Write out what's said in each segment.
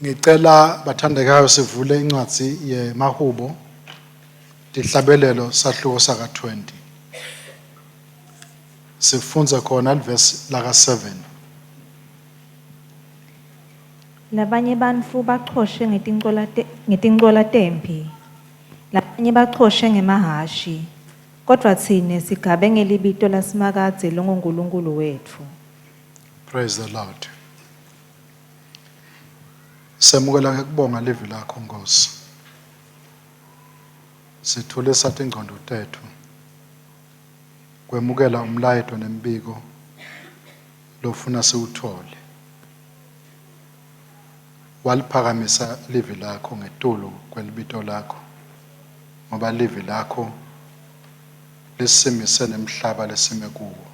Ngicela bathandekayo sivule incwadi yemahubo tihlabelelo sahluko saka 20. Sifundze khona livesi laka 7. Labanye bantfu bachoshe ngetincola te, ngetincola temphi, labanye bachoshe ngemahhashi, kodvwa tsine sigabe ngelibito laSimakadze longuNkulunkulu wetfu. Praise the Lord. Semukela ngekubonga livi lakho Nkosi. Sithulisa tingcondo tethu kwemukela umlayeto nembiko lofuna siwuthole. Waliphakamisa livi lakho ngetulu kwelibito lakho ngoba livi lakho lisimise nemhlaba lesime kuwo.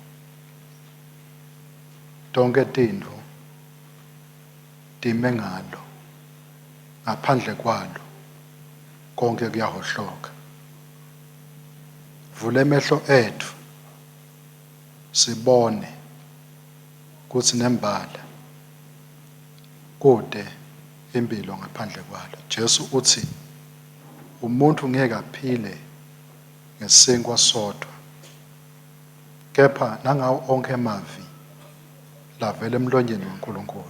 Tonkhe tintfo time ngalo ngaphandle kwalo konke kuyahhohloka. Vula emehlo etfu sibone kutsi nembala kute impilo ngaphandle kwalo. Jesu utsi umuntu ngeke aphile ngesinkwa sodwa kepha nangawo onkhe emavi lavela emlonyeni waNkulunkulu.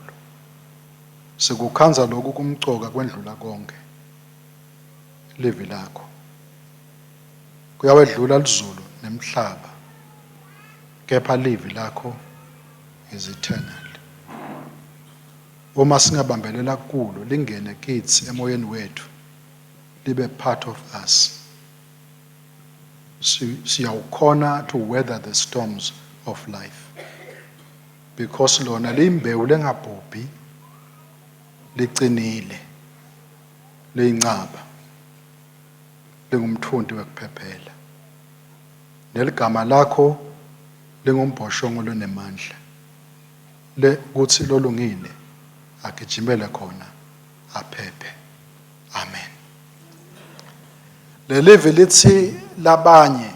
Sikukhandza lokhu kumcoka kwendlula konke livi lakho. Kuyawedlula lizulu nemhlaba kepha livi lakho is eternal. Uma singabambelela kulo lingene kitsi emoyeni wethu libe part of us. Siyawukhona to weather the storms of life. Because lona liyimbewu lengabhubhi licinile liyincaba lingumthunti wekuphephela. Neligama lakho lingumbhoshongo lonemandla le kuthi lolungile agijimele khona aphephe. Amen. Lelivi lithi labanye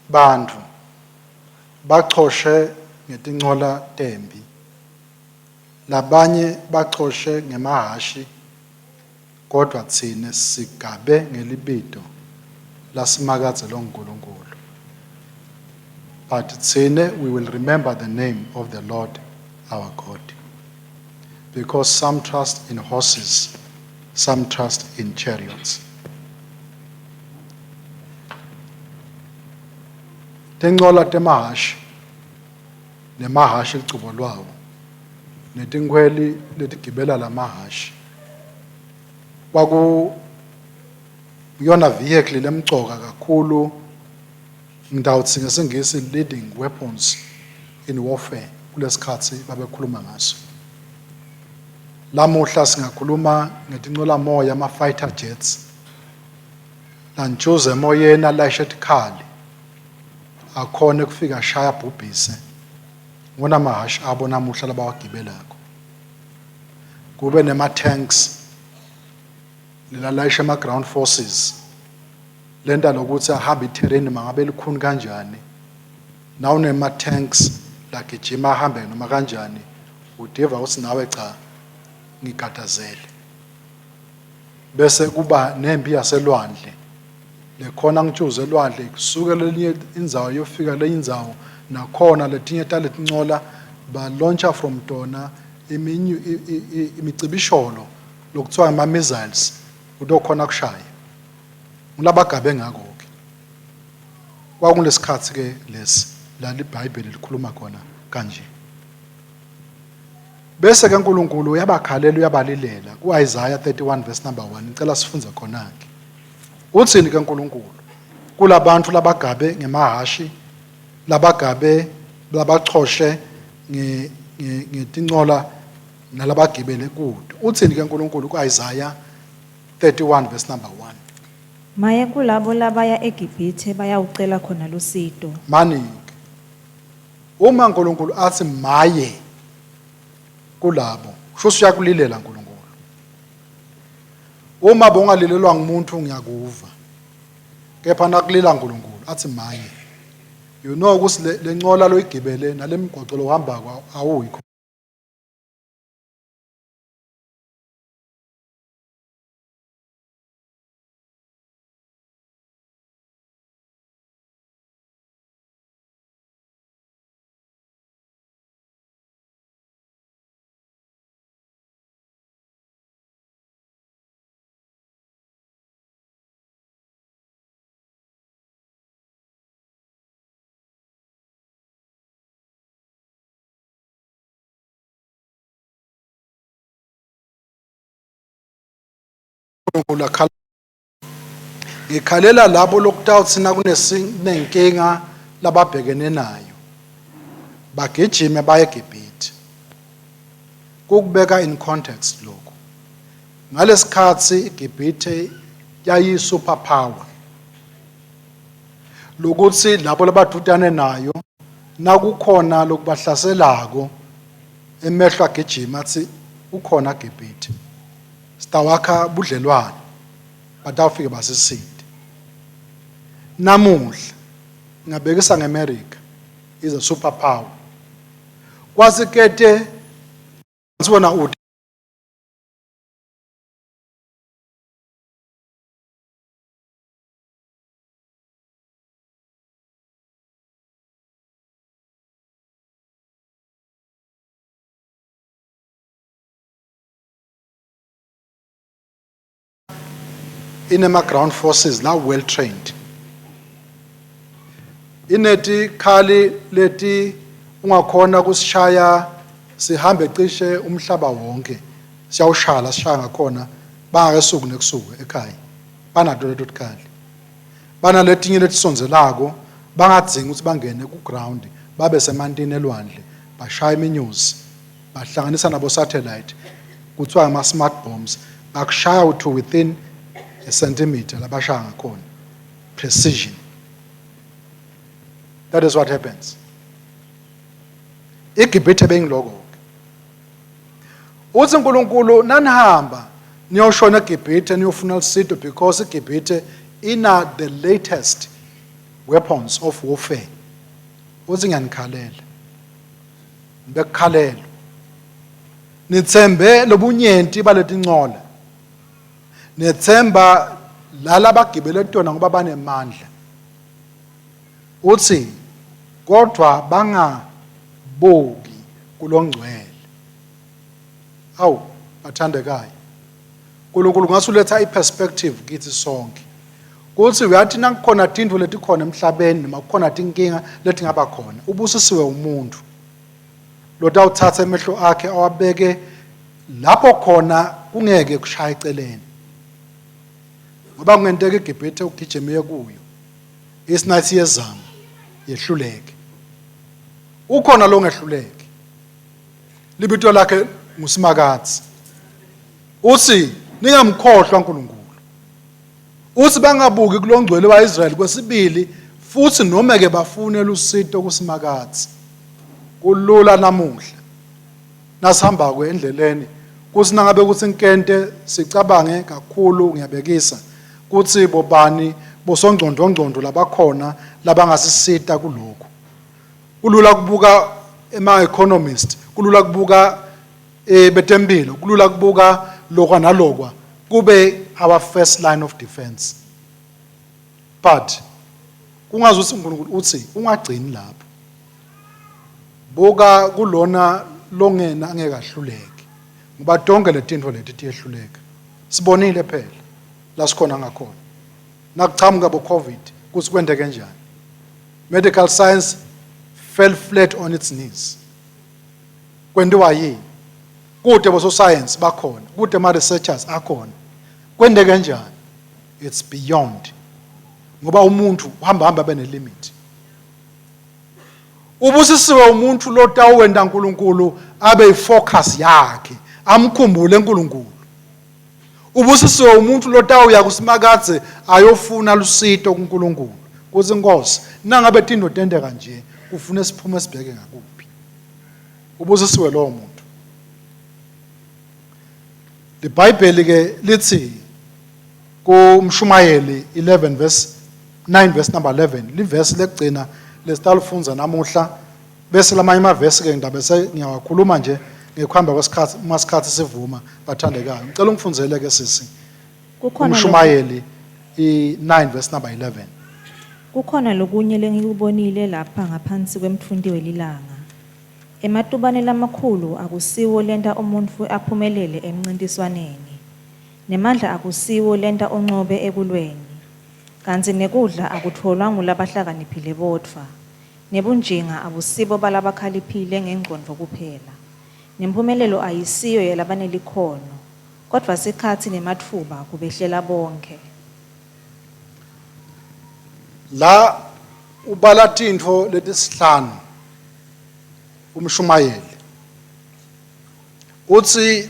bantfu bachoshe ngetincola tembi, labanye bachoshe ngemahhashi, kodvwa tsine sigabe ngelibito laSimakadze longuNkulunkulu. But tsine we will remember the name of the Lord our God. Because some trust in horses, some trust in chariots. Tincola temahhashi nemahhashi lucubo lwawo netinkhweli letigibela lamahhashi kwaku yona vehicle lemcoka kakhulu ngitawutsi ngesingisi leading weapons in warfare kulesikhatsi babekhuluma ngaso. Lamuhla singakhuluma ngetincolamoya ama-fighter jets lantshuza emoyeni alayishe tikhali akhone kufika ashaya abhubhise ngona mahhashi abo namuhla labawagibelako. Kube nema-tanks lelalayisha ama-ground forces lenta lokuthi ahambe i-terrain mangabe likhuni kanjani nawunema-tanks lagijima ahambe noma kanjani udiva ukuthi nawe cha ngigadazele. Bese kuba nempi yaselwandle lekhona ngitshuze elwandle kusuke lelinye indzawo yofika lenye indzawo nakhona letinye taletincola ba-launcha from tona imicibisholo lokuthiwa ama-missiles utokhona kushaya ngulabagabe ngako-ke. Kwakulesikhatsi-ke lesi la liBhayibheli likhuluma khona kanje. Bese ke uNkulunkulu uyabakhalela uyabalilela ku-Isaiah 31 verse number 1 ngicela sifunze khona-ke. Uthini ke uNkulunkulu kulabantu labagabe ngemahhashi labagabe labachoshe ngetincola nalabagibele kuto. Uthini ke uNkulunkulu ku-Isaiah 31 verse number 1. Maye kulabo labaya eGibhithe bayawucela khona lusito. Maningi. Uma uNkulunkulu athi maye kulabo, kusho ukuthi uyakulilela uNkulunkulu. Uma bongalilelwa ngumuntu ngiyakuva. Kepha nakulila uNkulunkulu athi maye. You know ukuthi le ncola loyigibele nalemigwaco lohambako awuyikho. uNkulunkulu akhala ngikhalela labo lokutawuthi nakunenkinga lababhekene nayo bagijime baye eGibhithe. Kukubeka in context lokhu. Ngalesikhathi iGibhithe yayi super power. Lokuthi labo labadudane nayo nakukhona lokubahlaselako emehlo agijima athi ukhona Gibhithe. Sitawakha budlelwane batawufike basisinde. Namuhla ngabekisa ngeAmerica is a super power. Kwasikete sibona uthi inema ground forces la well trained inetikhali leti ungakhona kusishaya sihambe cishe umhlaba wonke siyawushaya la sishaya ngakhona bangakesuki nekusuka ekhaya banato leto tikhali banaletinye letisondzelako bangadzingi ukuthi bangene ku-ground babe semantini elwandle bashaya iminyuzi bahlanganisa nabo satellite kuthiwa ama-smart bombs bakushaya to within a centimeter labashaya ngakhona precision that is what happens iGibhithe bengiloko ke uthi uNkulunkulu nanihamba niyoshona eGibhithe niyofuna usito because iGibhithe ina the latest weapons of warfare uthi ngiyanikhalela Bekukhalelwa. Nithembe lobunyenti baletincola. Nethemba lala bagibele tona ngoba banemandla. Uthi kodwa bangabuki kulongcwele. Awu bathandekayo. uNkulunkulu ngase uletha iperspective kithi sonke. Kuthi uyathi nakukhona tintfo letikhona emhlabeni noma kukhona tinkinga letingaba khona ubusisiwe umuntu lotawuthatha emehlo akhe awabeke lapho khona kungeke kushaya eceleni ngoba kungenteka iGibhithe ugijime kuyo isinathi yezama yehluleke ukhona longehluleki libito lakhe nguSimakadze uthi ningamkhohlwa uNkulunkulu Uthi bangabuki kulongcwele waIsrael kwesibili futhi noma ke bafune lusito kuSimakadze. Kulula namuhla. Nasihamba ke endleleni kuthi nangabe kuthi inkente sicabange kakhulu ngiyabekisa kuthi bobani bosongcondongcondo labakhona labangasisita kulokhu. Kulula kubuka ema economist, kulula kubuka eh betempilo kulula kubuka lokwa nalokwa kube our first line of defense but kungazi ukuthi uNkulunkulu uthi ungagcini lapho buka kulona longena angeke ahluleke ngoba tonke letinto leti tiyehluleka sibonile phela la sikhona ngakhona nakuchamuka bo covid kuthi kwenteke kanjani medical science fell flat on its knees Kwentiwa yini? Kude bososayensi bakhona, kude ama-researchers akhona. Kwenteke kanjani? It's beyond. Ngoba umuntu uhamba hamba abe nelimit. Ubusisiwe umuntu lotawenta uNkulunkulu abe ifocus yakhe, amkhumbule uNkulunkulu. Ubusisiwe umuntu lotawuya kuSimakadze ayofuna lusito kuNkulunkulu. Kuthi Nkosi, nangabe tinto tente kanje, kufune siphume sibheke ngakuphi. Ubusisiwe lowo muntu. LiBhayibheli ke lithi kuMshumayeli 11 verse 9 verse number 11 livesi lekugcina lesitalifunza namuhla bese lamanye amavesi ke ngidabe sengiyawakhuluma nje ngekuhamba kwesikhathi uma sikhathi sivuma bathandekayo ngicela ungifundzele ke sisi Kukhona uMshumayeli i-9 verse number 11 Kukhona lokunye lengikubonile lapha ngaphansi kwemtfunti welilanga. Ematubane lamakhulu akusiwo lenta umuntfu aphumelele emncintiswaneni, nemandla akusiwo lenta uncobe ekulweni. Kantsi nekudla akutfolwa ngulabahlakaniphile bodvwa, nebunjinga abusibo balabakhaliphile ngengcondvo kuphela. Nemphumelelo ayisiyo yalabanelikhono. Kodvwa sikhatsi nematfuba kubehlela bonkhe. La ubala tintfo letisihlanu umshumayeli. Utsi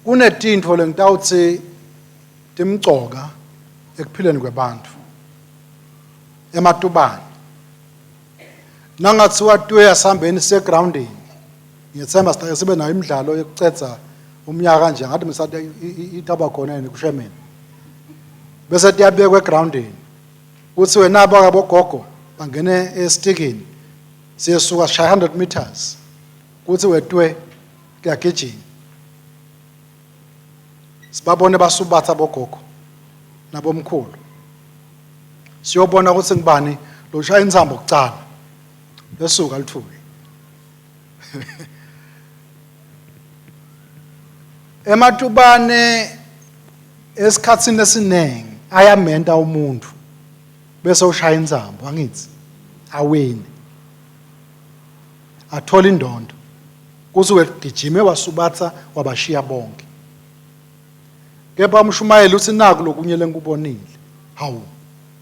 kunetintfo lengitawutsi timcoka ekuphileni kwebantfu. Ematubane. Nangathiwa tuye asihambeni siye egroundini. Ngiyethemba sitake sibe nayo imidlalo yokucedza umnyaka nje ngathi misate itaba khona yini kushemeni. Bese tiyabekwa egroundini. Kuthi wena baka bogogo bangene estikini. Siyesuka sishaya 100 meters. Kuthi wetwe kuyagijima. Sibabone basubatha bogogo nabomkhulu. Siyobona ukuthi ngibani loshaya intsambo kucala. Lesuka lithule. Ematubane esikhatsini esiningi ayamenta umuntu bese ushaya intsambo angithi awini athola indondo kusuke kugijime wasubatha wabashiya bonke kepha umshumayeli uthi naku lokunye lengikubonile hawu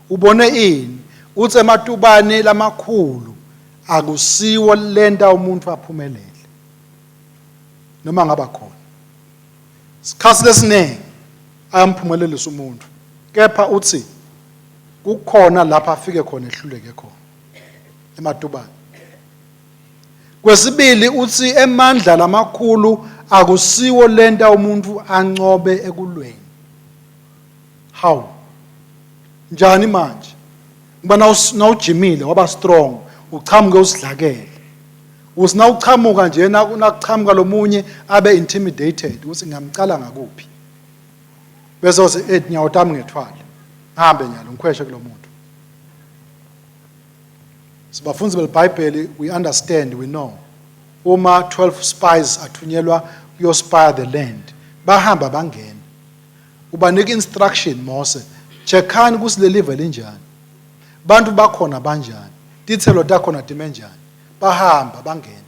ubone ini uthi ematubane lamakhulu akusiwo lenta umuntu aphumelele noma ngaba khona sikhathi lesiningi ayamphumelelisa umuntu kepha uthi kukhona lapha afike khona ehluleke khona ematubane kwesibili uthi emandla lamakhulu akusiwo lenta umuntu ancobe ekulweni how njani manje ngoba nawujimile waba strong uchamuke usidlakele uthi nawuchamuka nje nakuchamuka lomunye abe intimidated ukuthi ngiyamcala ngakuphi bese uthi eh nyawo tami ngethwale ngihambe nyalo ngikhweshe kulomuntu sibafunzi belibhayibheli we understand we know uma 12 spies athunyelwa kuyospy the land bahamba bangena ubanika instruction Mose checkani ukuthi leli live linjani bantu bakhona banjani tithelo takhona time njani bahamba bangena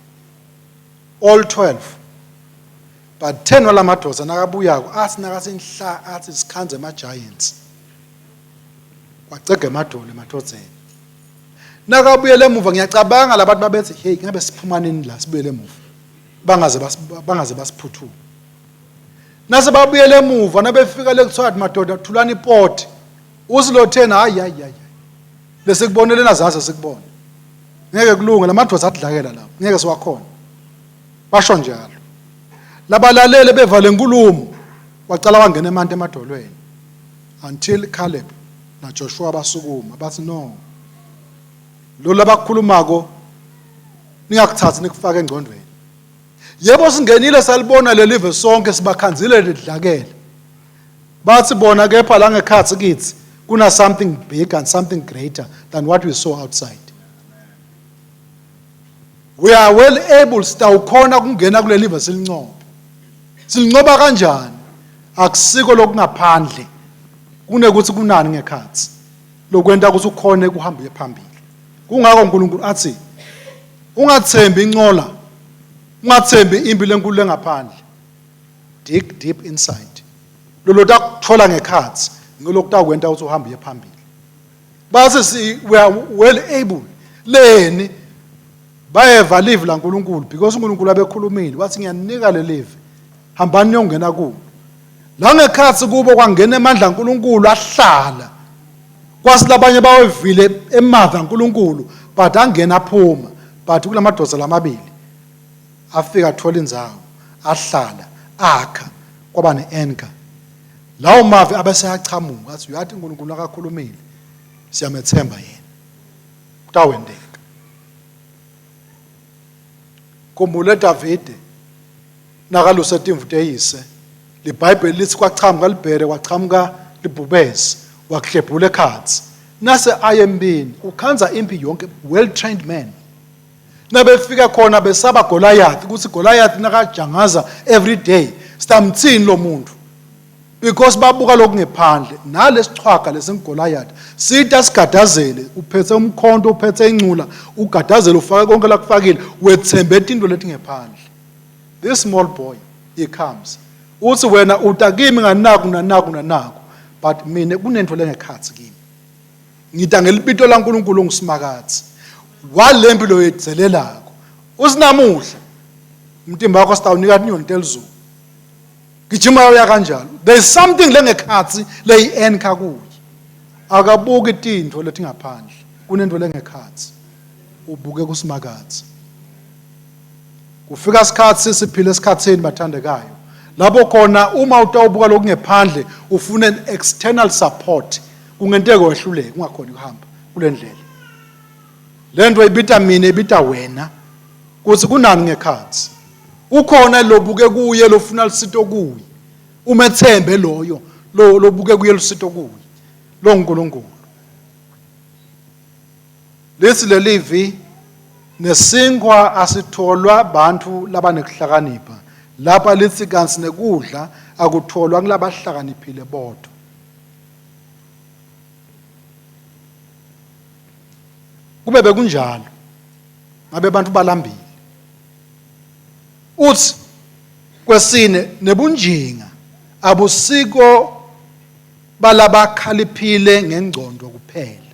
all 12 but 10 walamadoda nakabuyako athi nakasinhla athi sikhanze ama giants kwacega emadolo emadodzeni nakabuyela emuva ngiyacabanga labantu babethi hey ngabe siphuma nini la sibuyele emuva bangaze bangaze basiphuthume nase babuyele emuva nabefika le kuthiwa madoda thulani ipoti usilotheni hayi hayi hayi lesikubonele nazaze sikubone ngeke kulunge lamadoda adlakela lapho ngeke siwakhona basho njalo labalalele bevale inkulumo wacala wangena emanti emadolweni until Caleb naJoshua basukuma bathi no lo labakhulumako ningakuthathi nikufake engcondweni Yebo singenile salibona lelive sonke sibakhanzile lidlakela. Bathi bona kepha la ngekhathi kithi kuna something big and something greater than what we saw outside. We are well able sitawukhona kungena kuleli live silincobe. Silincoba kanjani? Akusiko lokungaphandle kunekuthi kunani ngekhathi lokwenta ukuthi ukhone kuhamba uye phambili. Kungakho uNkulunkulu athi Ungathembi incola, ungathembi impi lenkulu lengaphandle. Dig deep inside. Lolo takuthola ngekhathi ngilokutakwenta ukuthi uhambe uye phambili. Base si we are well able leni bayeva live laNkulunkulu because uNkulunkulu abekhulumile wathi ngiyanika le live hambani niyongena kulo la ngekhathi kubo kwangena amandla kaNkulunkulu ahlala kwasi labanye bawevile emavi kaNkulunkulu but angena aphuma but kulamadoda lamabili afika athola indzawo ahlala akha kwaba ne-anchor lawo mavi abese ayachamuka athi uyathi uNkulunkulu akakhulumile siyamethemba yena kutawenteka khumbule Davide nakaluse timvu teyise libhayibheli lithi kwachamuka libhere kwachamuka libhubesi wakuhlebhula ekhatsi nase aye empini ukhanza impi yonke well trained man nabefika khona besaba Goliath ukuthi Goliath nakajangaza every day sitamthini lo muntu because babuka lokungephandle nalesichwaga lesinguGoliath sita sigadazele uphethe umkhonto uphethe incula ugadazele ufake konke lakufakile wethembe into lethi ngephandle this small boy he comes Uthi wena uta kimi nganaku nanaku nanaku, but mina kunento lengekhatsi kimi. Ngita ngelibito laNkulunkulu onguSimakadze. Walempi loyedzelelako. Usinamuhla umtimba wakho sitawunika tinyoni telizulu. Gijima uya kanjalo. There is something lengekhatsi leyi-anchor kuye. Akabuki tintfo letingaphandle. Kunento lengekhatsi. Ubuke kuSimakadze. Kufika isikhathi siphile esikhathini bathandekayo. Lapho khona uma utawubuka lokungephandle ufune external support kungenteka wehluleke ungakhoni kuhamba kule ndlela. Lento ibita mina ibita wena kuthi kunani ngekhathi. Ukhona lobuke kuye lofuna lusito kuye. Umethembe loyo lo lobuke kuye lusito kuye. Lo uNkulunkulu. Lithi lelivi nesinkhwa asitholwa bantfu labanekuhlakanipha. Lapha lithi kantsi nekudla akutholwa kulabahlakaniphile bodvwa. Kube bekunjalo ngabe abantu balambile. Uthi kwesine nebunjinga abusiko balabakhaliphile ngengcondo kuphela.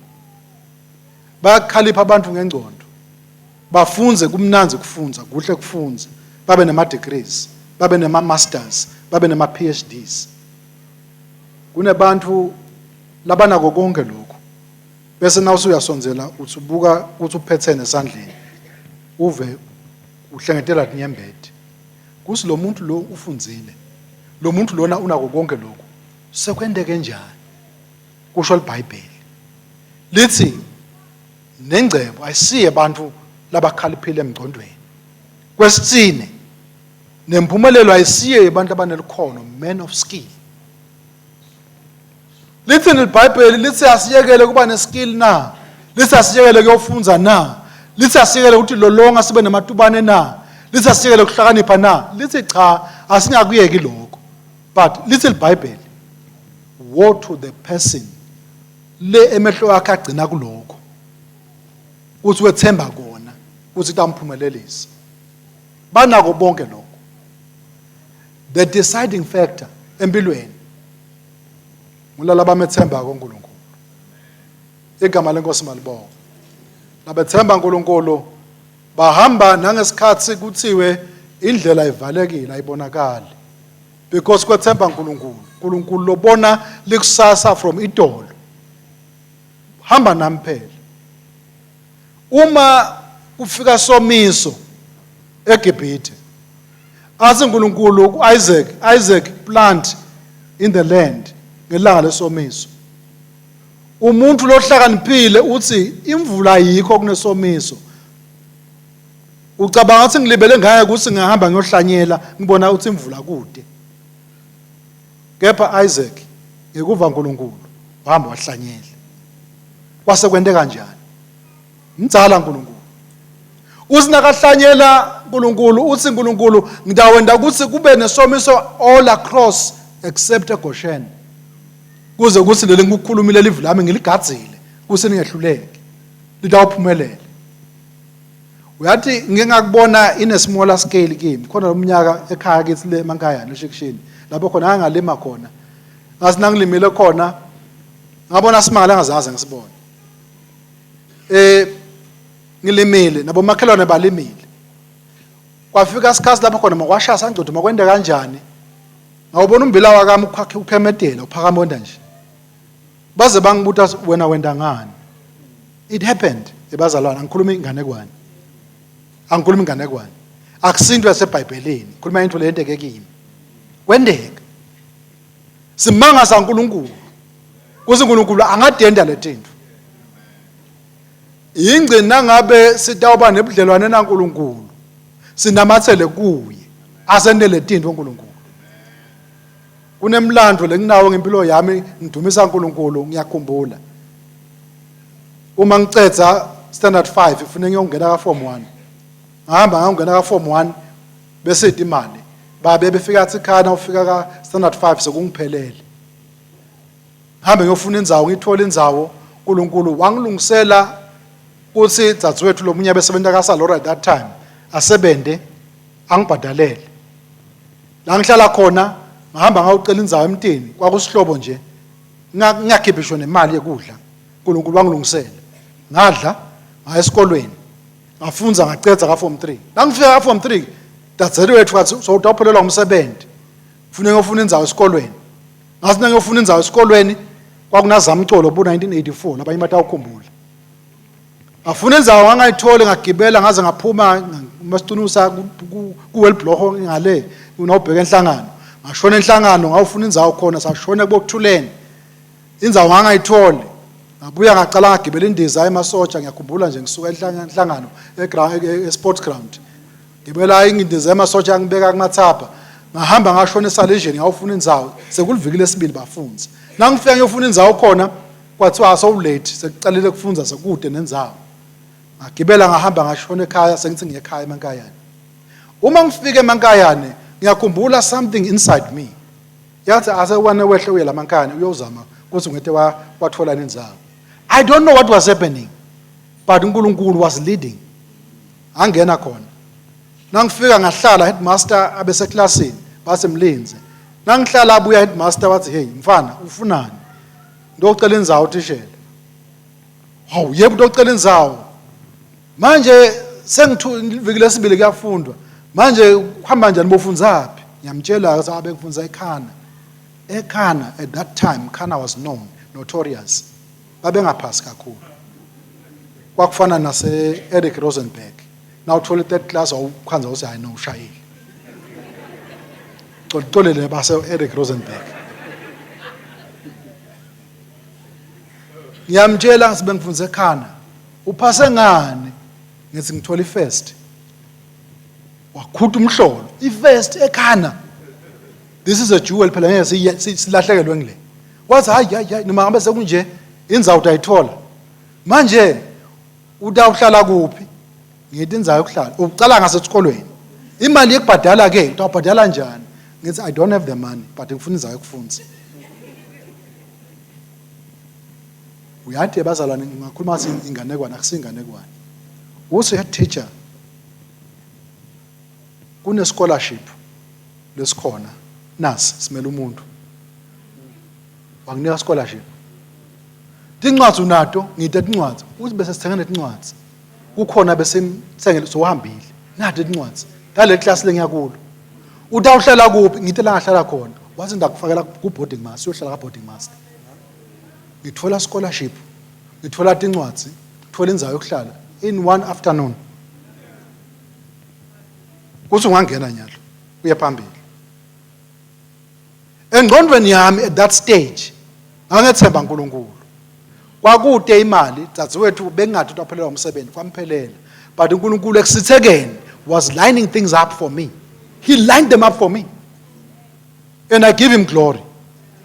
Bayakhalipha abantu ngengcondo. Bafunze kumnandzi kufundza, kuhle kufundza. Babe nema degrees, babe nema masters, babe nema PhDs. Kunebantu labanako konke lokhu. Bese nawusuyasondzela uthi ubuka ukuthi uphethene esandleni. Uve uhlengetela tinyembeti. Kusi lo muntu lo ufundzile. Lo muntu lona unako konke lokhu. Sekwenteke njani? Kusho liBhayibheli. Lithi nengcebo ayisiye abantu labakhaliphile emngcondweni. Kwesitsine nempumelelo ayisiye abantu abanelikhono, men of skill. Lithini liBhayibheli? Lithi asiyekele kuba neskill na? Lithi asiyekele kuyofundza na? Lithi asiyekele ukuthi lolonga sibe namatubane na? Lithi asiyekele kuhlakanipha na? Lithi cha, asingakuyeki lokho. But lithi liBhayibheli, woe to the person le emehlo akhe agcina kulokho ukuthi wethemba kona ukuthi kutamphumelelisa. Banako bonke lokho. The deciding factor empilweni ngulala bamethemba uNkulunkulu. Igama lenkosi malibonga. Labethemba uNkulunkulu bahamba nangesikhathi kuthiwe indlela ivalekile ayibonakali. Because kwethemba uNkulunkulu, uNkulunkulu lobona likusasa from idolo. Hamba nami phela. Uma kufika somiso eGibhithe athi uNkulunkulu kuIsaac, Isaac plant in the land ngelanga lesomiso. Umuntu lohlakaniphile uthi imvula ayikho kunesomiso. Ucabanga ukuthi ngilibele ngaye ukuthi ngihamba ngiyohlanyela ngibona ukuthi imvula kude. Kepha Isaac ngekuva uNkulunkulu wahamba wahlanyela. Kwase kwente kanjani? Mdzala uNkulunkulu. Uthi nakahlanyela uNkulunkulu uthi uNkulunkulu ngidawenda ukuthi kube nesomiso all across except eGoshen. Kuze kuthi leli ngikukhulumile live lami ngiligadzile kuse ningehluleki. Litawuphumelela. Uyathi ngike ngakubona in a smaller scale kimi khona lo mnyaka ekhaya kithi le emankayana eshikishini lapho khona ngangalima khona ngathi nangilimile khona ngabona simangala ngazazi ngisibona eh ngilimile nabomakhelwane balimile kwafika isikhathi lapho khona makwashaya sangcotho makwende kanjani ngawubona umbila wakami ukhemedela uphakama wenda nje baze bangibuta wena wenda ngani it happened ebazalwane angikhulumi inganekwane angikhulumi inganekwane akusinto yasebhayibhelini khuluma into leyenteke kimi kwendeka simanga saNkulunkulu kuthi uNkulunkulu angadenda letinto ingcini nangabe sitawuba nebudlelwane naNkulunkulu sinamathele kuye asentele tinto uNkulunkulu Kunemlando lenginawo ngempilo yami ngidumisa uNkulunkulu ngiyakhumbula. Uma ngicedza standard 5 ngifune ngiyongena ka form 1. Ngahamba ngangena ka form 1 bese imali. Babe befika athi khana ufika ka standard 5 sekungiphelele. Ngihambe ngiyofuna indzawo ngithole indzawo uNkulunkulu wangilungisela kuthi dzadzewethu lomunye abesebenza kaSalora at that time asebende angibhadalele. La ngihlala khona Ngahamba ngawucela indzawo emtini, kwakusihlobo nje. Ngingakhiphi ngisho nemali yekudla. uNkulunkulu wangilungisela. Ngadla, ngaya esikolweni. Ngafundza ngacedza ka form 3. Nangifika ka form 3, dadzeli wethu wathi sowutawuphelelwa umsebenzi. Kufuneka ufune indzawo esikolweni. Ngathi nangiyofuna indzawo esikolweni kwakunazamcolo bo 1984 labanye batawukhumbula. Ngafuna indzawo ngangayitholi ngagibela ngaze ngaphuma masitunusa kuwelbloho ngale unawubheka enhlangano. Ngashona enhlangano ngawufuna indzawo khona sashona kubokuthuleni. Indzawo ngangayitholi. Ngabuya ngacala ngagibela indiza emasotsha ngiyakhumbula nje ngisuka enhlangano e-sports ground. Ngibela indiza emasotsha angibeka kumathapha. Ngahamba ngashona eSalesian ngawufuna indzawo sekuliviki lesibili bafundzi. Nangifika ngiyofuna indzawo khona kwathiwa sowulate sekucalile kufundza sekude nendzawo. Ngagibela ngahamba ngashona ekhaya sengithi ngiye ekhaya emankayane. Uma ngifika emankayane ngiyakhumbula something inside me. Yathi ase wane wehle uye lamankayane uyozama ukuthi ungete wathola indzawo. I don't know what was happening but uNkulunkulu was leading. Angena khona. Nangifika ngahlala headmaster abeseklasini base mlinze. Nangihlala abuya headmaster wathi hey mfana ufunani? Ndocela indzawo thishela. Hawu yebo ndocela indzawo. Manje sengithu iviki lesibili kuyafundwa. Manje kuhamba kanjani bofundzaphi? Ngiyamtshela ke sabe kufundza eKhana. EKhana at that time Khana was known notorious. Babengaphasi kakhulu. Kwakufana nase Eric Rosenberg. Nawuthola i-third class wawukhanza uthi hayi no ushayile. Xolele base Eric Rosenberg. Ngiyamtshela sibe ngifunze ekhana. Uphase ngani? Ngithi ngithola i-first. Wakhutha umhlolo. I-first ekhana. This is a jewel phela ngeke silahlekelwe ngile. Wathi hayi hayi hayi noma ngabe sekunje indzawo utayithola. Manje utawuhlala kuphi? Ngithi indzawo yokuhlala. Ucala ngasesikolweni. Imali yekubhadala ke utawubhadala njani? Ngithi I don't have the money but ngifuna indzawo yokufundza. Uyathi bazalwane ngingakhuluma ngathi inganekwane akusinganekwane. Uthi head teacher kune scholarship lesikhona nasi simele umuntu. Wakunika scholarship. Tincwadzi unato ngite tincwadzi uthi bese sithenga netincwadzi. Kukhona bese sithengele sohambile. Nato tincwadzi. Ngale class lengiyakulo. Utawuhlala kuphi? Ngite la ngahlala khona. Wathi ndakufakela ku boarding master, uyohlala ka boarding master. Ngithola scholarship, ngithola tincwadzi, ngithola indzawo yokuhlala in one afternoon. Kuthi ungangena nyalo uye phambili. Engqondweni yami at that stage ngangethemba uNkulunkulu. Kwakude imali dadewethu bengingathi utaphelelwa umsebenzi kwamphelela. But uNkulunkulu ekusithekeni was lining things up for me. He lined them up for me. And I give him glory.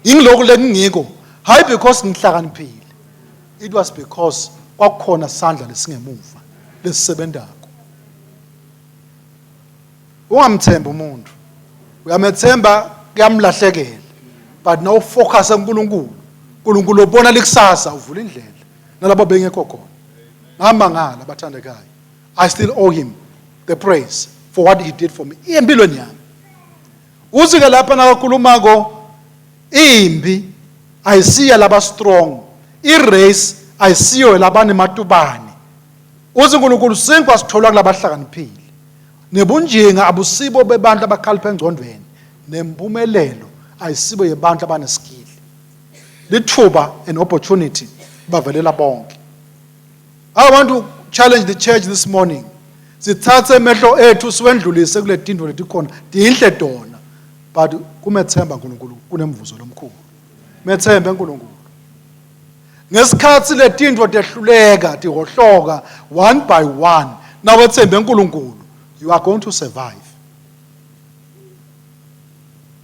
Ingilokhu lengingiko hayi because ngihlakaniphile. It was because kwakukhona sandla lesingemuva lesisebentako. Ungamthembi umuntu. Uyamethemba kuyamlahlekela. But now focus kuNkulunkulu. uNkulunkulu ubona likusasa uvula indlela nalabo bengekho khona. Ngamangala bathandekayo. I still owe him the praise for what he did for me. Empilweni yami. Uthi ke lapha nakakhulumako imbi ayisiya laba strong. I-race ayisiyo labanematubane. Uthi uNkulunkulu sinkwa sitholwa kulabahlakaniphile. Nebunjinga abusibo bebantu abakhalipha engcondweni, nempumelelo ayisibo yebantu abanesikili. Lithuba an opportunity bavelela bonke. I want to challenge the church this morning. Sithathe emehlo ethu siwendlulise kule tindvo letikhona tinhle tona but kumethemba uNkulunkulu kunemvuzo lomkhulu. Methembe uNkulunkulu. Ngesikhathi letintfo tehluleka tihohloka one by one nawethembe uNkulunkulu you are going to survive.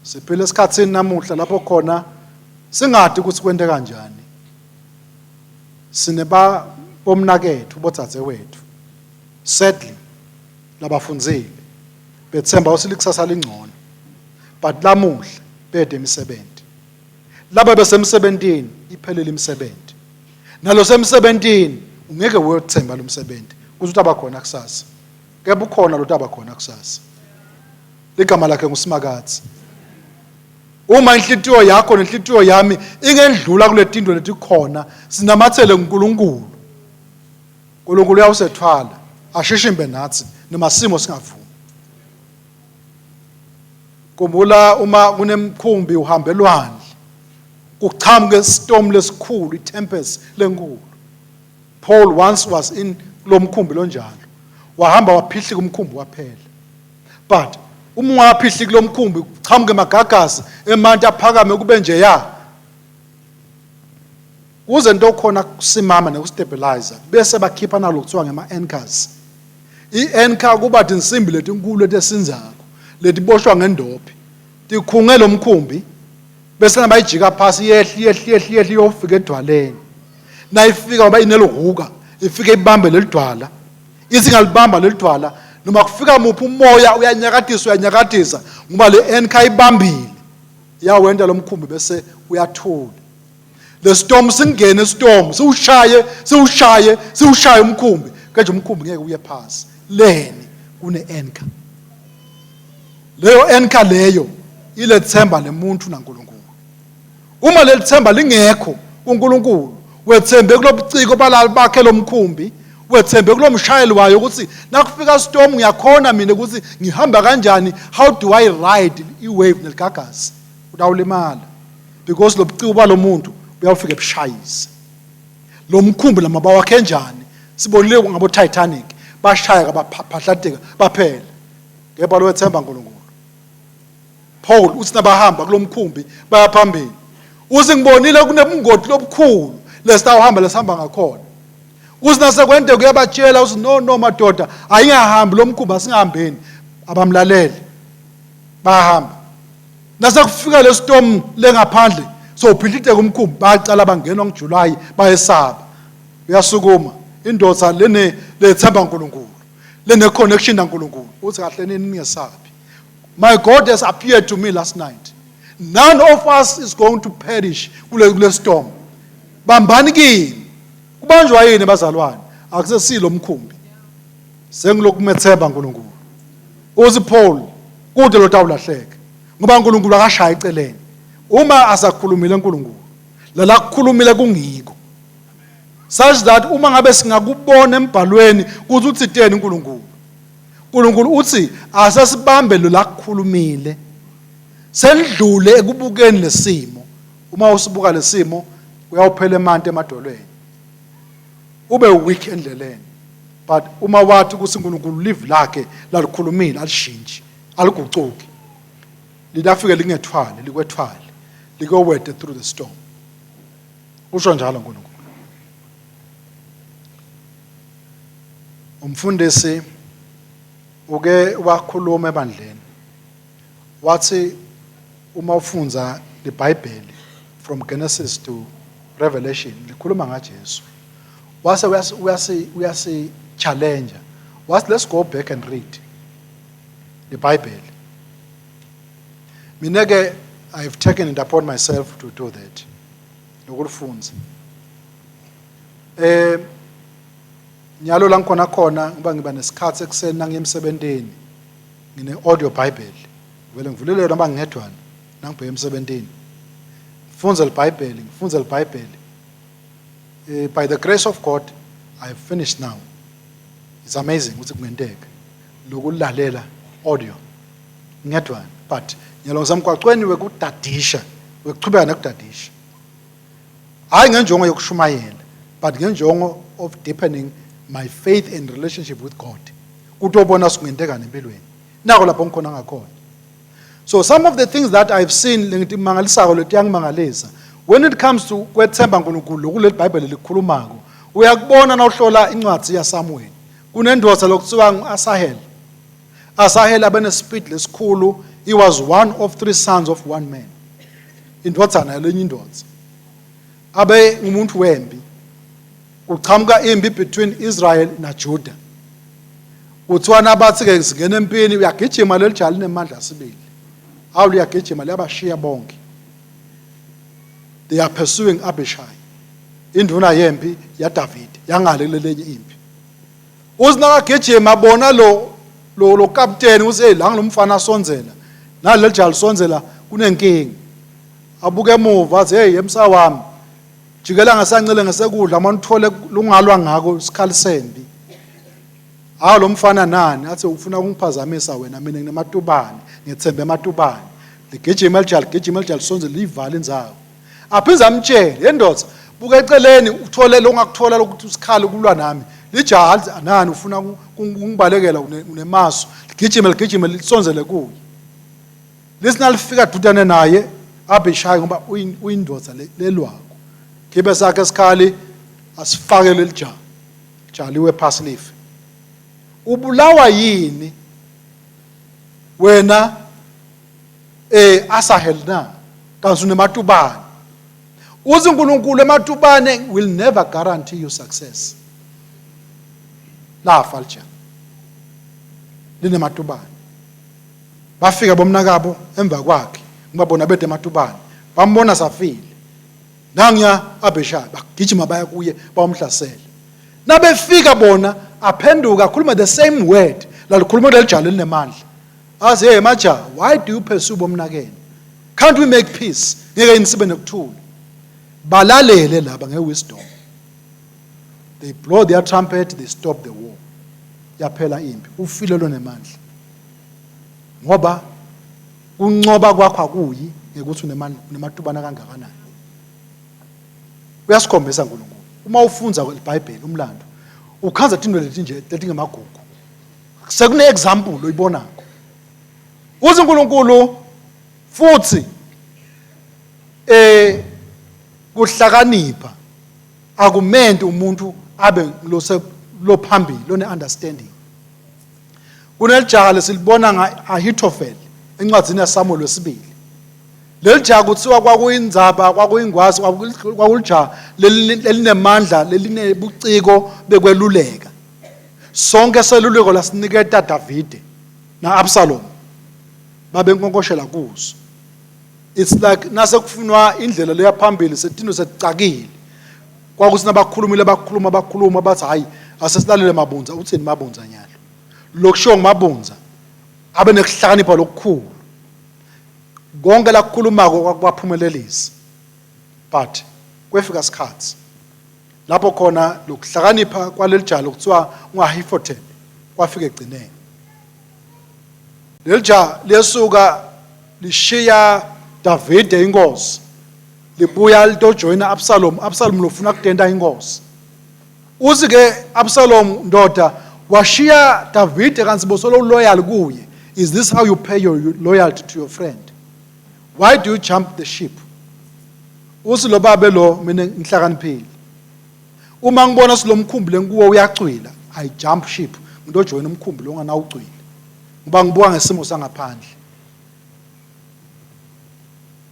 Siphila esikhathini namuhla lapho khona singadi ukuthi kwente kanjani. Sineba bomnakethu bodzadzewethu sadly labafundzile bethemba ukuthi likusasa lingcono but lamuhla bede imisebenzi laba besemsebentini iphelele imisebenzi nalo semsebentini ungeke uyothemba lo msebenzi kuze utaba khona kusasa kepha ukhona lo taba khona kusasa ligama lakhe nguSimakadze. Uma inhlitiyo yakho nenhlitiyo yami ingendlula kuletinto letikhona, sinamatsele kuNkulunkulu. uNkulunkulu uyawusethwala ashishimbe nathi noma simo singavumi. Khumbula uma kunemkhumbi uhambe elwandle kuqhamuke istorm lesikhulu itempest lenkulu. Paul once was in lo mkhumbi lonjalo. Wahamba waphihlika umkhumbi waphela. But uma ungaphihliki lo mkhumbi kuqhamuke amagagasi emanti aphakame kube nje ya. Kuze into khona kusimama nekustabilize bese bakhipha nalo kuthiwa ngema anchors. I-anchor kuba tinsimbi letinkulu letesinzako letiboshwa ngendophi. Tikhunge lo mkhumbi bese nabayijika phasi yehli yehli yehli yehli iyofika edwaleni. Nayifika ngoba inelihuka ifike ibambe lelidwala. Ithi ingalibamba lelidwala noma kufika muphi umoya uyanyakatisa uyanyakatisa ngoba le anchor ibambile. Iyawenta lo mkhumbi bese uyathula. Le storm singene storm siwushaye siwushaye siwushaye umkhumbi kanje umkhumbi ngeke uye phasi leni kune anchor leyo anchor leyo ilethemba lemuntu naNkulunkulu uma lelithemba lingekho kuNkulunkulu wethembe kulobuciko balali bakhe lomkhumbi wethembe kulomshayeli wayo ukuthi nakufika storm ngiyakhona mina ukuthi ngihamba kanjani how do I ride i-wave neligagasi utawulimala because lobuciko balomuntu buyawufika ebushayise lo mkhumbi lama bawakhe njani sibonile ngabo Titanic bashaya kabaphahlateka baphela kepha lo wethemba uNkulunkulu Paul uthi nabahamba kulomkhumbi baya phambili uthi ngibonile kunebungoti lobukhulu lesitawuhamba lesihamba ngakhona uthi nasekwente kuyabatshela uthi no no madoda ayingahambi lo mkhumbi asingahambeni abamlaleli bayahamba Nasekufika lestorm lengaphandle sowuphihliteka umkhumbi bayacala bangenwa nguJuly bayesaba. Uyasukuma indoda lene lethemba uNkulunkulu lene connection naNkulunkulu uthi kahle nini ningesabi. My God has appeared to me last night. None of us is going to perish kule kule storm. Bambani kini. Kubanjwa yini bazalwane? Akusesilo umkhumbi. Sengilokumethemba uNkulunkulu. Uthi Paul kude lotawulahleka ngoba uNkulunkulu akashaya eceleni. Uma asakhulumile uNkulunkulu lala kukhulumile kungiko. Such that uma ngabe singakubona embhalweni ukuthi uthiteni uNkulunkulu. uNkulunkulu uthi asesibambe lo lakukhulumile. Sendlule ekubukeni lesimo. Uma usibuka lesimo uyawuphela emanti emadolweni. Ube weak endleleni. But uma wathi ukuthi uNkulunkulu live lakhe lalikhulumile alishintshi aligucuki lilafike lingethwale likwethwale likowede through the storm usho njalo uNkulunkulu umfundisi uke wakhuluma ebandleni wathi uma ufunza iBhayibheli from Genesis to Revelation likhuluma ngaJesu wase uyasi uyasi uyasi challenge wathi let's go back and read the Bible mina ke I've taken it upon myself to do that lokulifunza eh nyalo la ngikhona khona ngiba ngiba nesikhathi ekuseni nangiye emsebentini ngine audio bible vele ngivulele noma ngingedwana nangibheke emsebentini ngifunze libhayibheli ngifunze libhayibheli eh, by the grace of God I have finished now it's amazing ukuthi kungenteka lokulalela audio ngedwana but nyalo ngisemgwaqweni wekudadisha wekuchubeka nekudadisha hayi ngenjongo yokushumayela but ngenjongo of deepening my faith and relationship with God kutobona singenteka nempilweni nako lapho ngikhona ngakhona so some of the things that I've seen lengitimangalisako letiyangimangalisa when it comes to kwethemba uNkulunkulu lokuleli Bible likhulumako uyakubona nawuhlola incwadi yaSamuel kunendoda lokuthiwa nguAsahel Asahel abenespeed lesikhulu he was one of three sons of one man indvodzana yalenye indvodza abe ngumuntu wempi kuqhamuka impi between Israel naJuda kuthiwa nabathi ke singena empini uyagijima leli jali linemandla sibili awu liyagijima liyabashiya bonke they are pursuing Abishai induna yempi yaDavid yangale kulelenye impi uthi nakagijima bona lo lo lo kapteni uthi hey la ngilomfana asondzela naleli jali lisondzela kunenkinga Abuke emuva athi, hey emsa wami, jikela ngasancele ngesekudla uma uthole lungalwa ngako isikhali sempi. Hawu lo mfana nani athi ufuna ukungiphazamisa wena, mina nginematubane, ngethembe ematubane. Ligijima elijali, ligijima elijali sonze liyivala indzawo. Aphinde amtshele, yendoda, buka eceleni uthole lokungakuthola lokuthi usikhali kulwa nami. Lijaha lithi nani ufuna kungibalekela unemasu. Ligijime ligijime lisonzele kuye. Lithi nalifika dudane naye Abishayi ngoba uyindoda lelwako. Khibe sakhe esikhali asifake lelijaha. Jaliwe phasi life. Ubulawa yini wena eh Asahel na? Kanti unematubane. Uthi uNkulunkulu ematubane will never guarantee you success. Lafa lija. Linematubane. Bafika bomnakabo emva kwakhe ngoba bona bede ematubane. Bambona safile. Nangiya Abishai bagijima baya kuye bawumhlasela. Nabefika bona aphenduka akhuluma the same word lalikhuluma lelijalo elinemandla. Athi hey maja, why do you pursue bomnakenu? Can't we make peace? Ngeke yini sibe nokuthula? Balalele laba ngewisdom. They blow their trumpet, they stop the war. Yaphela impi. Ufile lonemandla. Ngoba kuncoba kwakho akuyi ngekuthi unematubana kangakanani. Uyasikhombisa uNkulunkulu. Uma ufunza iBhayibheli umlando, ukhanza tinto letinje letingemagugu. Sekune example oyibonako. Uthi uNkulunkulu futhi eh kuhlakanipha akumenti umuntu abe lose lophambili lone understanding. Kunelijaha lesilibona nga-Ahithofeli encwadzini yaSamuel wesibili. Leli jaha kuthiwa kwakuyindzaba, kwakuyingwazi, kwakulijaha lelinemandla, lelinebuciko bekweluleka. Sonke seluleko lasiniketa Davide na-Absalom babenkonkoshela kuso. It's like nasekufunwa indlela leya phambili setino seticakile. Kwakuthi nabakhulumile bakhuluma bakhuluma bathi hayi asesilalele Mabunza, uthini Mabunza nyalo? Lokushiwo nguMabunza abe nekuhlakanipha lokukhulu. Konke lakukhulumako kwakubaphumelelisa. But kwefika isikhathi lapho khona lokuhlakanipha kwaleli jaha lokuthiwa ungaHifothel kwafika egcineni. Leli jaha liyesuka lishiya Davide inkosi libuya litojoyina Absalom. Absalom lofuna kutenta inkosi. Uthi ke Absalom ndoda washiya Davide kanti bosolo loyal kuye. Is this how you pay your loyalty to your friend? Why do you jump the ship? Uthi lo babe lo mina ngihlakaniphile. Uma ngibona silomkhumbi lenkuwo uyacwila, I jump ship. Ngitojoyina umkhumbi lo onganawucwila. Ngoba ngibuka ngesimo sangaphandle.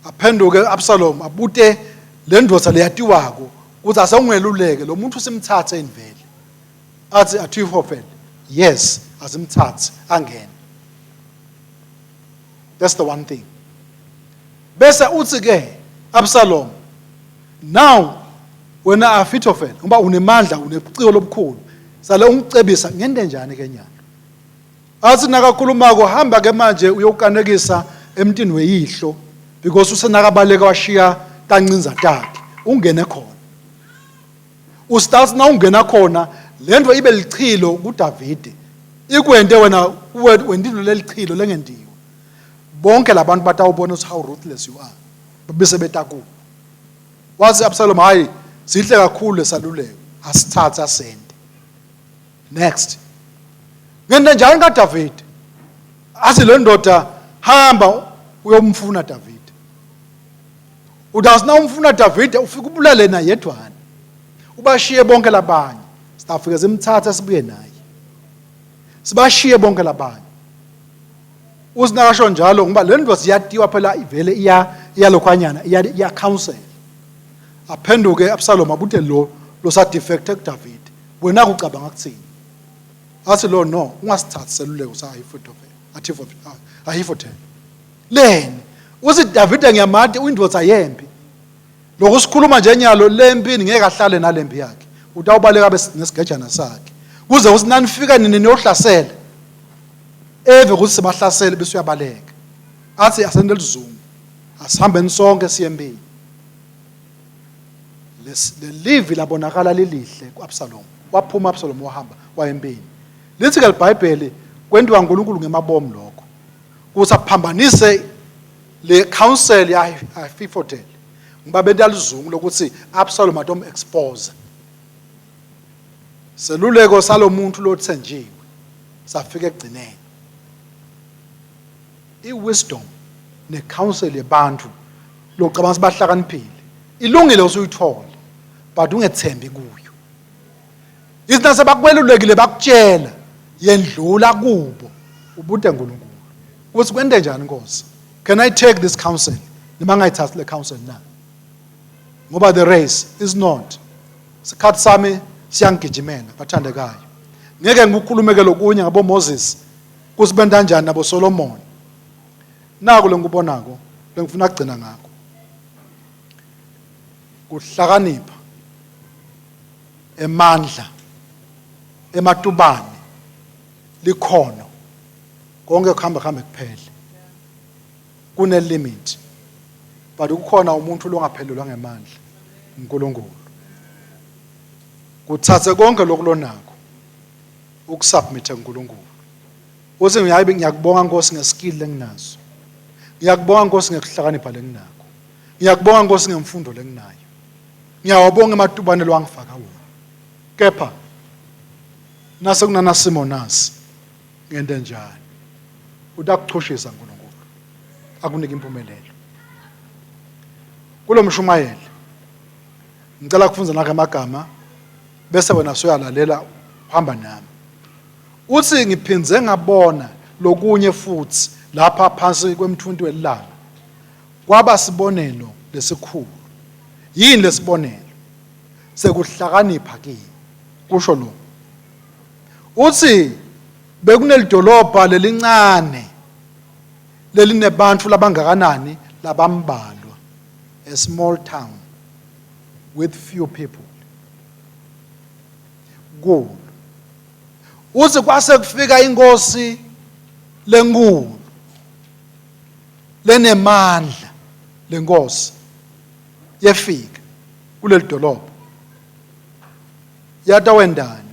Aphenduke Absalom abute le ndoda leyatiwako ukuthi asewungeluleke lo muntu simthathe invele. Athi Ahithofeli, yes, asimthathe angene. That's the one thing. Bese uthi ke Absalom, now wena Ahithofeli ngoba unemandla unebuciko lobukhulu, sale ungicebisa ngente njani ke nyalo? Athi nakakhulumako hamba ke manje uyokanekisa emntini weyihlo because usenakabaleka washiya tancinza takhe ungene khona. Ustathi na ungena khona lento ibe lichilo kuDavide. Ikwente wena wendilo lelichilo lengendiwe. Bonke labantu batawubona ukuthi how ruthless you are. Bese betakuwe. Wathi Absalom hayi sihle kakhulu lesaluleko asithathe asende. Next. Ngente njani kaDavid? Athi le ndoda hamba uyomfuna David. Uthi umfuna David ufike ubulale naye yedwana. Ubashiye bonke labanye. Sitafike simthathe sibuye naye. Sibashiye bonke labanye. Uthi nakasho njalo ngoba le ndoda iyatiwa phela ivele iya iyalokhwanyana iya iya counsel. Aphenduke Absalom abute lo lo sa defect kuDavid. Wena kucabanga kuthini? Athi lo no, ungasithathi seluleko sa Ahithophel. Leni uthi Davide ngiyamati uyindvodza yempi. Lokhu sikhuluma nje nyalo lempini ngeke ahlale nalempi yakhe. Utawubaleka nesigejana sakhe. Kuze kuthi nanifika nini niyohlasela. Eve ukuthi sebahlasele bese uyabaleka. Athi asende lizungu. Asihambeni sonke siye empini. Lelivi labonakala lilihle ku-Absalom. Waphuma Absalom wahamba waya empini. Lithi-ke liBhayibheli kwentiwa uNkulunkulu ngemabomu lokho. Kuthi aphambanise le council ya-Ahithophel ngoba benta lizungu lokuthi Absalom atom-expose. Seluleko salomuntu lothenjiwe safika ekugcineni. I-wisdom ne-counsel yebantu locabanga sibahlakaniphile ilungile usuyithole but ungethembi kuyo. Ithi nasebakwelulekile bakutshela yendlula kubo ubute uNkulunkulu ukuthi kwente njani Nkosi, can I take this counsel noma ngayithathi le counsel na, ngoba the race is not sikhathi sami siyangigijimela bathandekayo. Ngeke ngikukhulumeke lokunye ngabo Moses kusibenta kanjani nabo Solomon. Naku lengikubonako lengifuna kugcina ngakho, kuhlakanipha, emandla, ematubane, likhono, konke kuhamba kuhambe kuphele, kune limit, but kukhona umuntu longaphelelwa ngemandla, uNkulunkulu. Kuthathe konke lokulonako ukusubmit kuNkulunkulu, uthi ngiyabe ngiyakubonga Nkosi ngeskill lenginaso, ngiyakubonga Nkosi ngekuhlakanipha lenginakho, ngiyakubonga Nkosi ngemfundo lenginayo, ngiyawabonga ematubane lwangifaka wona, kepha nase kunana simo nasi ngente njani? Utakuchushisa uNkulunkulu akunike impumelelo. Kulomshumayeli ngicela kufunza naka amagama bese wena suyalalela uhamba nami. Uthi ngiphinze ngabona lokunye futhi lapha phansi kwemthunti welanga, kwaba sibonelo lesikhulu. Yini lesibonelo? Sekuhlakanipha kimi, kusho lo. Uthi bekunelidolobha lelincane lelinebantu labangakanani? Labambalwa, a small town with few people kulo. Uthi kwase kufika inkosi lenkulu lenemandla, lenkosi yefika kuleli dolobha yatawendani?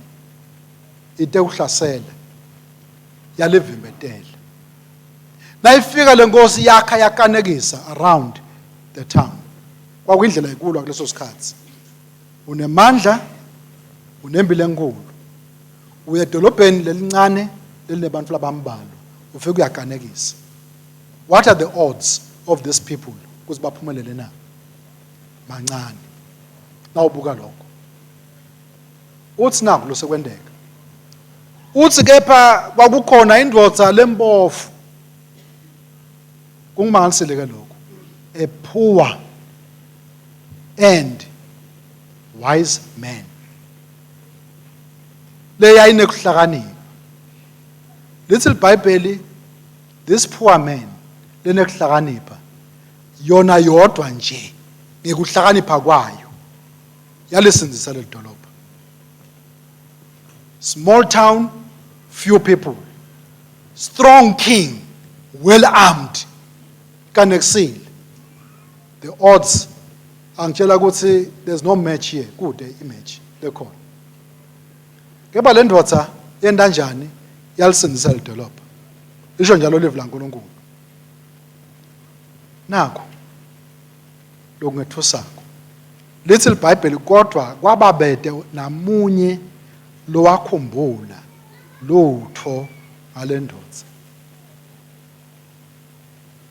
Ite kuhlasela, yalivimbetela. Nayifika lenkosi yakha yakanekisa around the town. Kwakuyindlela yekulwa kuleso sikhathi. Unemandla, unempilo enkulu, uya edolobheni lelincane lelinebantu labambalwa, ufike uyakanekisa. What are the odds of these people ukuthi baphumelele na? Mancane nawubuka lokho. Uthi naku losekwenteka, uthi kepha kwakukhona indvodza lempofu. Kungimangalisile ke lokho, a poor and wise man leyayinekuhlakanipha. Lithi iBhayibheli this poor man lenekuhlakanipha yona yodwa nje ngekuhlakanipha kwayo yalisindzisa leli dolobha. Small town, few people, strong king, well armed, kanekusile. The odds angitshela ukuthi there's no match here, kude imatch lekhona. Kepha le ndvodza yenta njani? Yalisindisa lidolobha. Lisho njalo livi laNkulunkulu. Nakho lokungethusako, lithi liBhayibheli kodwa kwababede namunye lowakhumbula lutho ngale ndvodza.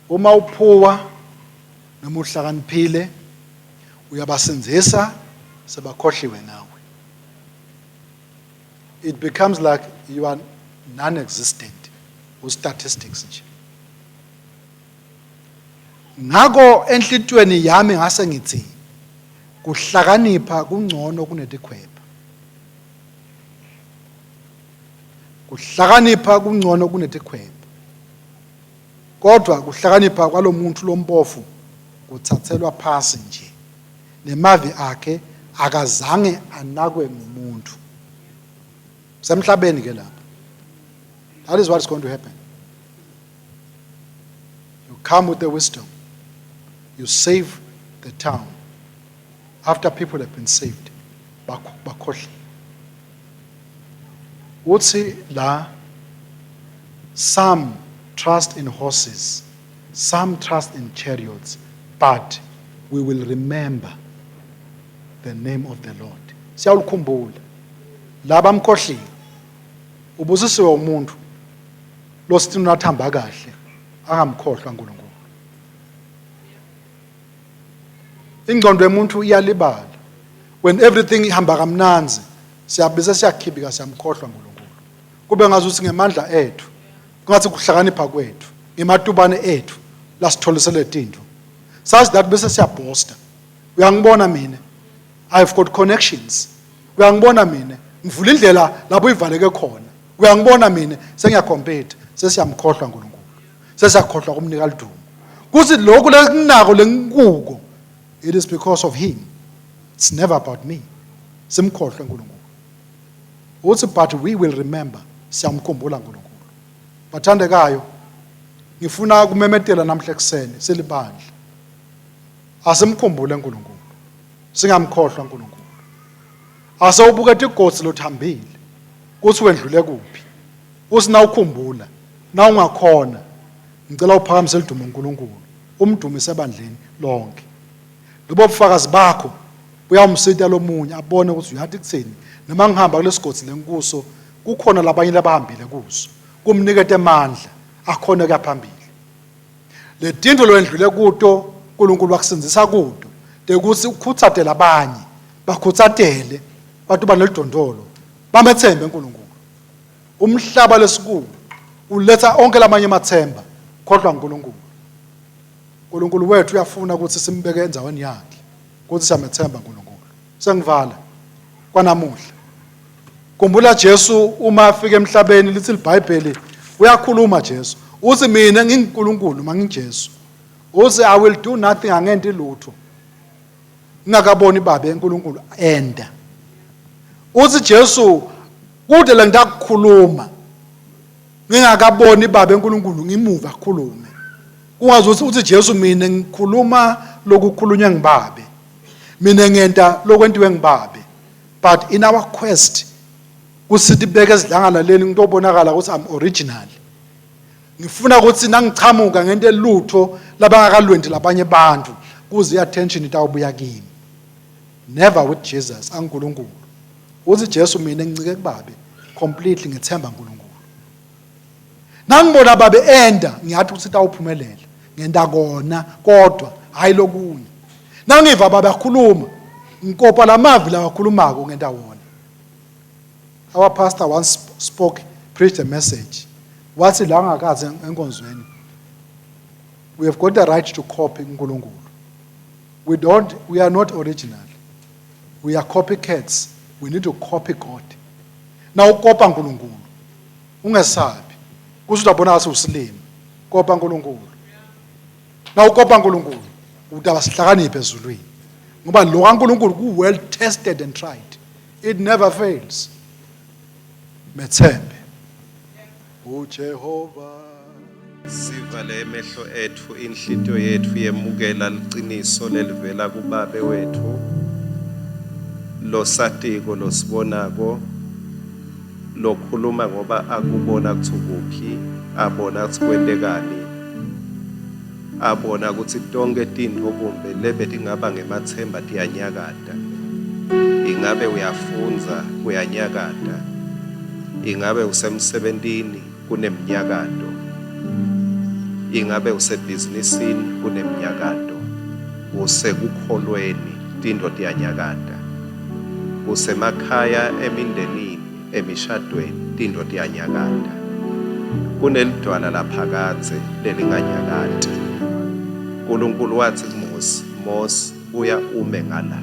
Uma uphuwa noma uhlakaniphile uyabasindzisa sebakhohliwe ngawe. It becomes like you are non-existent, u-statistics nje. Ngako enhlitiyweni yami ngase ngithi kuhlakanipha kungcono kunetikhwepha, kuhlakanipha kungcono kunetikhwepha, kodwa kuhlakanipha kwalomuntu lompofu kuthathelwa phasi nje, nemavi akhe akazange anakwe ngumuntu. Semhlabeni ke lapha. That is what is going to happen. You come with the wisdom. You save the town. After people have been saved, bakhohliwe. Uthi la, some trust in horses, some trust in chariots, but we will remember the name of the Lord. Siyawukhumbula. Laba mkhohliwe. Ubusisiwe umuntu losithini unathamba kahle angamkhohlwa uNkulunkulu. Ingqondo yomuntu iyalibala. When everything ihamba kamnanzi, siyabese siyakhibika, siyamkhohlwa uNkulunkulu. Kube ngazuthi ngemandla ethu, kungathi kuhlakanipha kwethu, ngematubane ethu lasitholisele tintfo. Sazi that bese siyabhosta. Uyangibona mina, I've got connections. Uyangibona mina, ngivula indlela lapho ivaleke khona. Uyangibona mina, sengiyacompete, sesiyamkhohlwa uNkulunkulu. Sesiyakhohlwa kumnika lidumo. Kuthi lokhu lekunako lenkuko, it is because of him. It's never about me. Simkhohlwe uNkulunkulu. Uthi but we will remember, siyamkhumbula uNkulunkulu. Bathandekayo, ngifuna ukumemetela namhla ekuseni silibandla. Asimkhumbule uNkulunkulu. Singamkhohlwa uNkulunkulu. Asewubuke tigodzi lothambile kuthi wendlule kuphi. Uthi nawukhumbula, nawungakhona, ngicela uphakamise lidumo uNkulunkulu, umdumise ebandleni lonke. Lobo bufakazi bakho buyawumsita lomunye abone ukuthi uyathi kuthini noma ngihamba kulesigodzi lenkuso kukhona labanye labahambile kuso, kumnikete amandla akhona kuya phambili. Letintfo lowendlule kuto uNkulunkulu wakusindzisa kuto tekuthi ukhutsate labanye, bakhutsatele bantu banelidondolo, bamethembe uNkulunkulu. Umhlaba lesikuwo uletha onke lamanye amathemba, kodwa uNkulunkulu. uNkulunkulu wethu uyafuna ukuthi simbeke endaweni yakhe, ukuthi siyamethemba uNkulunkulu. Sengivala kwanamuhla. Khumbula Jesu uma afika emhlabeni, lithi iBhayibheli uyakhuluma Jesu. Uthi mina nginguNkulunkulu mangiJesu. Uthi I will do nothing, angenti lutho ngingakaboni Babe uNkulunkulu enda. Uthi Jesu kude la ngitakukhuluma ngingakaboni Babe uNkulunkulu ngimuva akhulume. Kungazi ukuthi uthi Jesu mina ngikhuluma lokukhulunywa ngibabe. Mina ngenta lokwentiwe ngibabe. But in our quest kusithi beke esidlangalaleni ngitobonakala ukuthi I'm original. Ngifuna ukuthi nangichamuka ngento elutho labangakalwendi labanye abantu kuze i-attention itawubuya kimi. Never with Jesus, anguNkulunkulu. Uthi Jesu mina ngincike kubabe completely, ngithemba uNkulunkulu. Nangibona babe enda ngiyathi ukuthi itawuphumelela. Ngenta kona kodwa hayi lokunye. Nangiva babe akhuluma ngikopa lamavi lawakhulumako ngenta wona. Our pastor once spoke, preached a message. Wathi la ngakazi enkonzweni, we have got the right to copy uNkulunkulu. We don't, we are not original. We are copycats. We need to copy God. Na ukopa uNkulunkulu, ungesabi. Kuze uzabona ngathi usilima. Kopa uNkulunkulu. Na ukopa uNkulunkulu, utaba sihlakaniphe ezulwini. Ngoba lo kaNkulunkulu ku well tested and tried. It never fails. Methembe. uJehova. Sivale emehlo ethu, inhlitiyo yethu yemukela liciniso lelivela kuBabe wethu losatiko, losibonako, lokhuluma ngoba akubona kutsi ukuphi, abona kutsi kwentekani, abona kutsi tonkhe tintfo kumbe lebetingaba ngemathemba tiyanyakata. Ingabe uyafundza, kuyanyakata. Ingabe usemsebentini, kunemnyakato. Ingabe usebhizinisini, kunemnyakato. Usekukholweni, tintfo tiyanyakata. Usemakhaya, emindenini, emishadweni, tintfo tiyanyakata. Kunelidwala laphakadze lelinganyakati. Nkulunkulu watsi kuMosi, Mosi, buya ume ngala,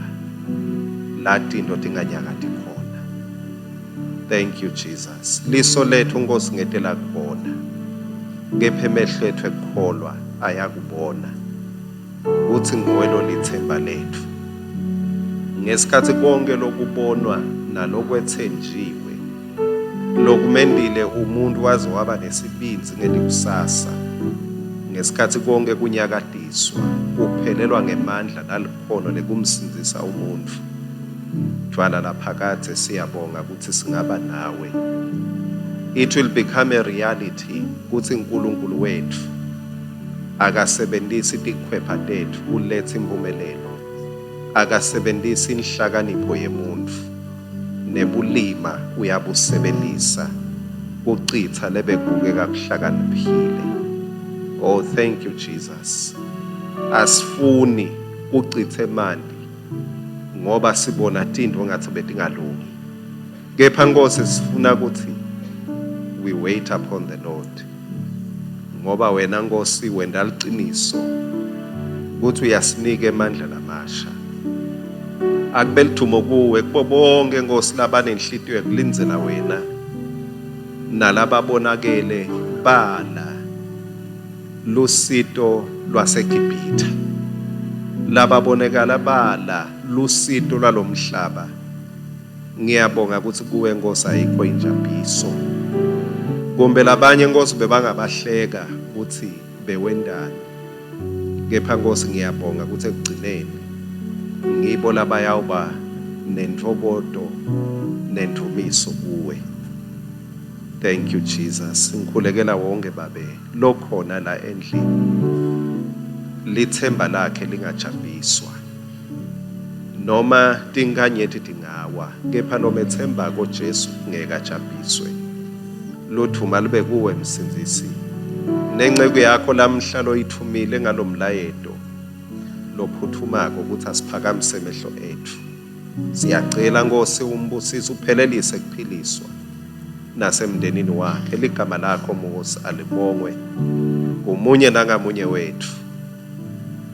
la tintfo tinganyakati khona. Thank you Jesus. Liso lethu Nkosi ngete lakubona. Kepha emehlo ethu ekukholwa ayakubona. Kuthi nguwe lolithemba lethu. Ngesikhathi konke lokubonwa nalokwethenjiwe lokumendile umuntu waze waba nesibindzi ngelikusasa. Ngesikhatsi konkhe kunyakatiswa, kuphelelwa ngemandla nalikhono lekumsindzisa umuntfu. Dvwala laphakadze, siyabonga kutsi singaba nawe. It will become a reality kutsi Nkulunkulu wetfu akasebentisi tikhwepha tetfu kuletsa imphumelelo. Akasebentisi inhlakanipho yemuntfu, nebulima uyabusebentisa kucitsa lebekubukeka kuhlakaniphile. Oh thank you Jesus. Asifuni kucitsa emanti ngoba sibona tintfo ngatsi betingalungi. Kepha Nkosi sifuna kutsi we wait upon the Lord. Ngoba wena Nkosi wenta liciniso kutsi uyasinika emandla lamasha. Akube lidvumo kuwe kubo bonke Nkosi labanenhlitiyo yekulindzela wena nalababonakele bala lusito lwaseGibhithe lababonekala bala lusito lwalomhlaba. Ngiyabonga kutsi kuwe Nkosi ayikho injabhiso. Kumbe labanye Nkosi bebangabahleka kutsi bewentani. Kepha Nkosi ngiyabonga kutsi ekugcineni ngibo labayawuba nentfokoto nendvumiso kuwe. Thank you Jesus. Ngikhulekela wonke babe lokhona la endlini. Lithemba lakhe lingajabhiswa. Noma tinkhanyeti tingawa, kepha lometsembako Jesu ngeke ajabhiswe. Ludvuma lube kuwe Msindzisi. Nenceku yakho lamhla loyitfumile ngalomlayeto lophutfumako kutsi asiphakamise emehlo etfu. Siyacela Nkhosi umbusise uphelelise kuphiliswa nasemndenini wakhe. Ligama lakho Mose alibongwe kumunye nangamunye wetfu.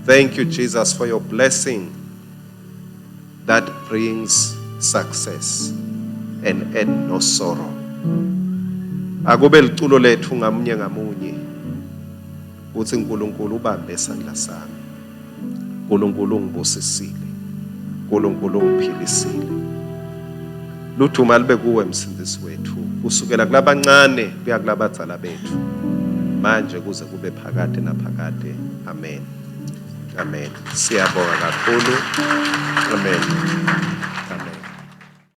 Thank you Jesus for your blessing that brings success and add no sorrow. Akube liculo lethu ngamunye ngamunye uthi uNkulunkulu ubambe isandla sami. uNkulunkulu ungibusisile. uNkulunkulu ungiphilisile. Ludvuma libe kuwe msindisi wethu kusukela kulabancane kuya kulabadzala bethu manje kuze kube phakade naphakade. Amen. Amen. Siyabonga kakhulu. Amen.